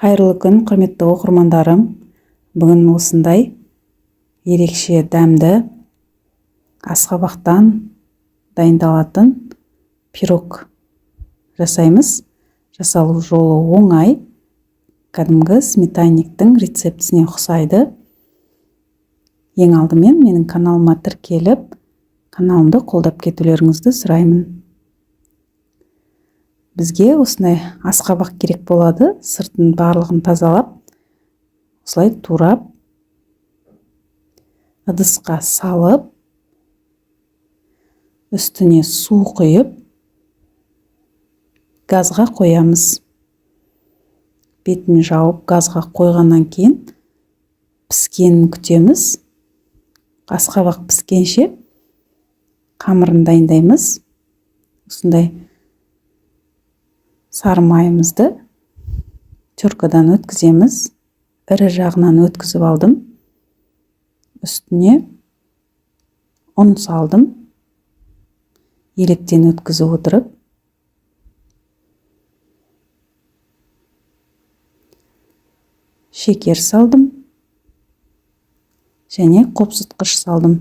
Қайырлы күн, құрметті оқырмандарым. Бүгін осындай ерекше дәмді асқабақтан дайындалатын пирог жасаймыз. Жасалу жолы оңай, кәдімгі сметанниктің рецептісіне ұқсайды. Ең алдымен менің каналыма тіркеліп, каналымды қолдап кетулеріңізді сұраймын. Бізге осындай асқабақ керек болады. Сыртын барлығын тазалап, осылай турап, ыдысқа салып, үстіне су құйып, газға қоямыз. Бетін жауып, газға қойғаннан кейін піскенін күтеміз. Асқабақ піскенше қамырын дайындаймыз. Осындай сары майымызды теркадан өткіземіз. Ірі жағынан өткізіп алдым. Үстіне ұн салдым. Електен өткізіп отырып, шекер салдым және қопсытқыш салдым.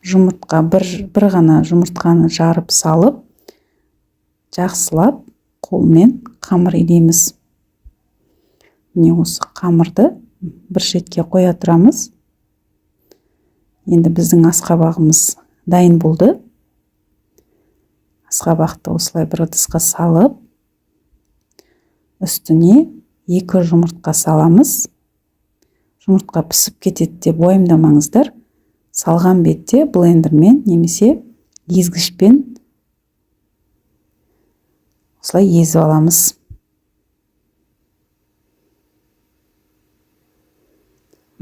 Жұмыртқа бір ғана жұмыртқаны жарып салып, жақсылап қолмен қамыр илейміз. Міне, осы қамырды бір шетке қоя тұрамыз. Енді біздің асқабағымыз дайын болды. Асқабақты осылай бір ыдысқа салып, үстіне 2 жұмыртқа саламыз. Жұмыртқа пісіп кетеді деп уайымдамаңыздар. Салған бетте блендермен немесе езгішпен осылай езіп аламыз.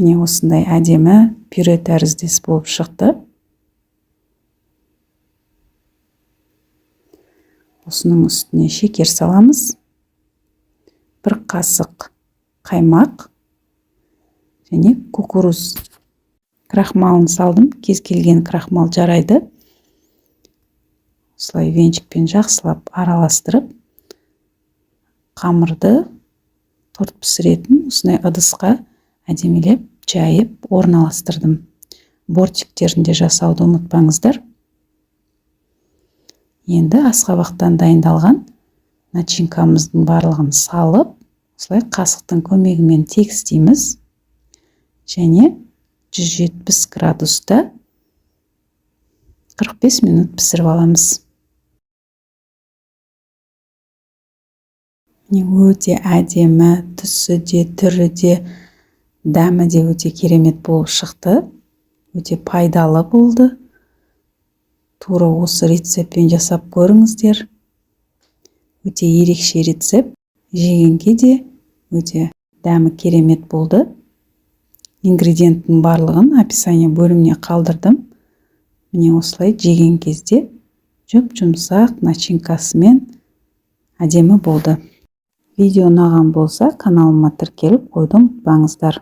Міне, осындай әдемі пюре тәріздес болып шықты. Осының үстіне шекер саламыз. 1 қасық қаймақ және кукуруз крахмалын салдым. Кез келген крахмал жарайды. Осылай венчикпен жақсылап араластырып, қамырды торт пісіретін осындай ыдысқа әдемілеп жайып орналастырдым. Бортиктерін де жасауды ұмытпаңыздар. Енді асқабақтан дайындалған начинкамыздың барлығын салып, осылай қасықтың көмегімен тегістейміз және 170 градуста 45 минут пісіріп аламыз. Міне, өте әдемі, түсі де, түрі де, дәмі де өте керемет болып шықты. Өте пайдалы болды. Тура осы рецептпен жасап көріңіздер. Өте ерекше рецепт. Жегенге де өте дәмі керемет болды. Ингредиенттің барлығын описание бөліміне қалдырдым. Міне, осылай жеген кезде жұп-жұмсақ начинкасымен әдемі болды. Видео ұнаған болса, каналыма тіркеліп қоюды ұмытпаңыздар.